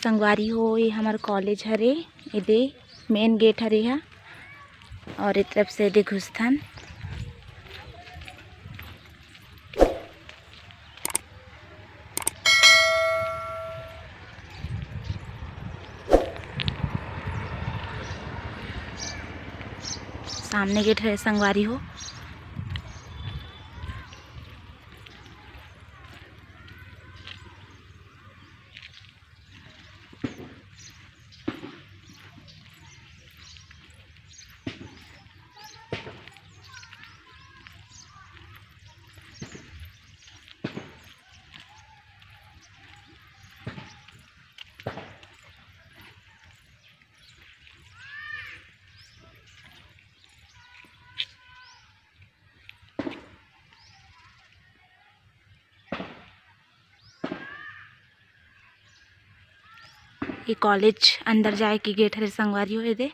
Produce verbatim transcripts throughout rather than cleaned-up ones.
संगवारी हो, ये हमर कॉलेज हरे, ये दे मेन गेट हरे हा, और ये तरफ से दे घुसथन। सामने गेट हरे संगवारी हो। ये कॉलेज अंदर जाए के गेट हरे संगवारी हो। ये दे,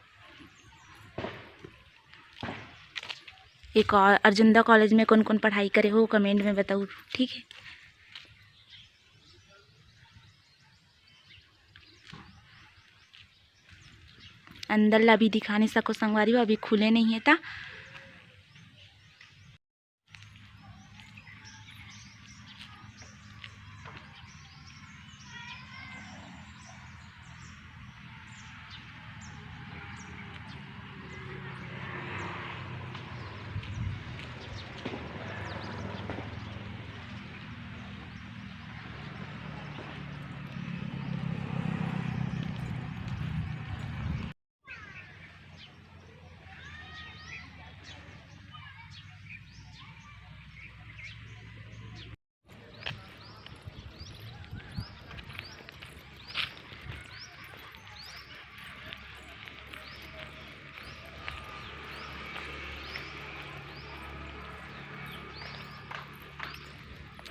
ये कॉ-, अर्जुंदा कॉलेज में कौन कौन पढ़ाई करे हो, कमेंट में बताओ, ठीक है। अंदर ला अभी दिखा नहीं सको संगवारी हो, अभी खुले नहीं है ता।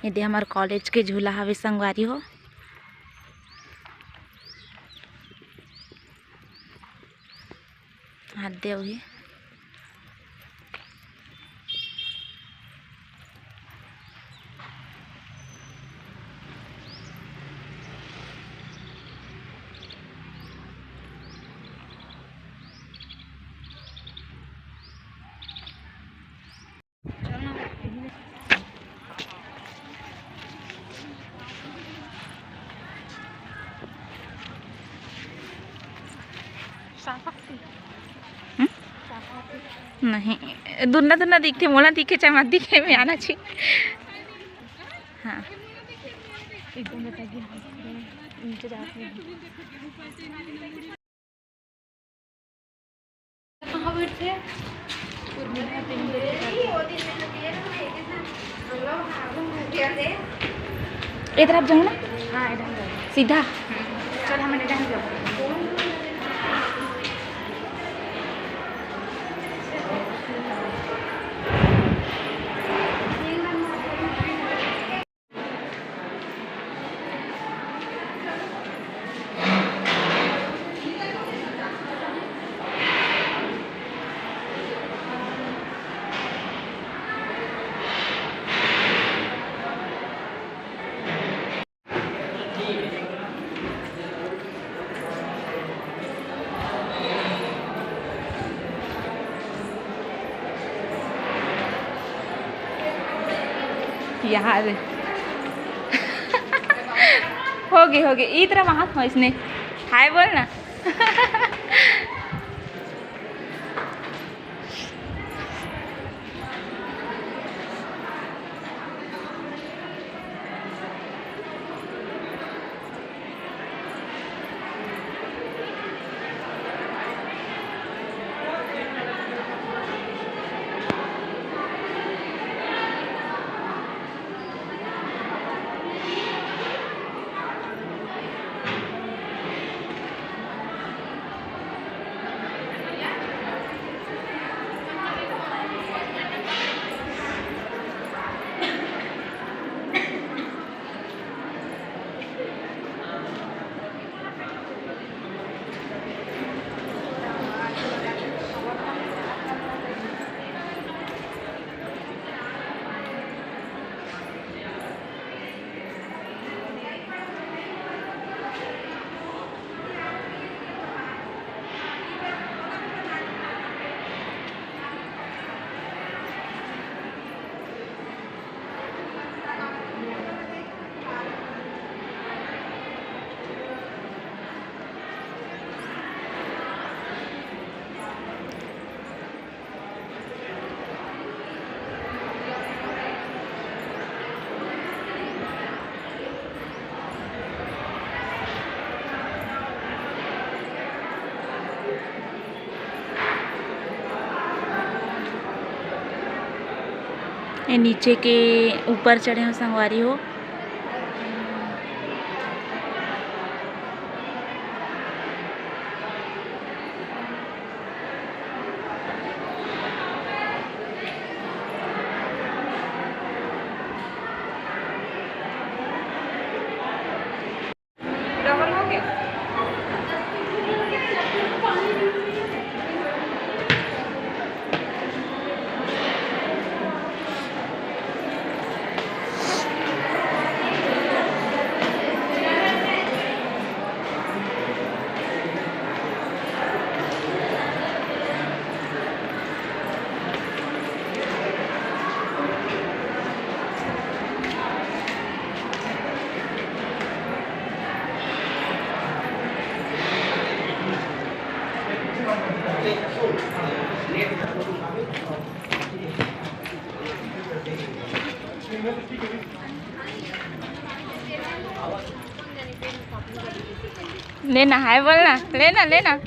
ये दे हमर कॉलेज के झूला हवे संगवारी हो। हाथ दे अभी। हम्म? नहीं, दुन्ना दुन्ना दिखथे, मोला दिखे चाहे मत दिखे, मैं आना चाहिए। हाँ। एकदम बता दिया, नीचे जाके। इधर आप जाओ ना। हाँ, इधर जाओ। सीधा। हम्म। चल, हम इधर जाओ। यार। होगे, होगे। ई तरह वहाँ था इसने। हाय बोल ना। नीचे के ऊपर चढ़े हो संगवारी हो। लेना है बोलना, लेना, लेना।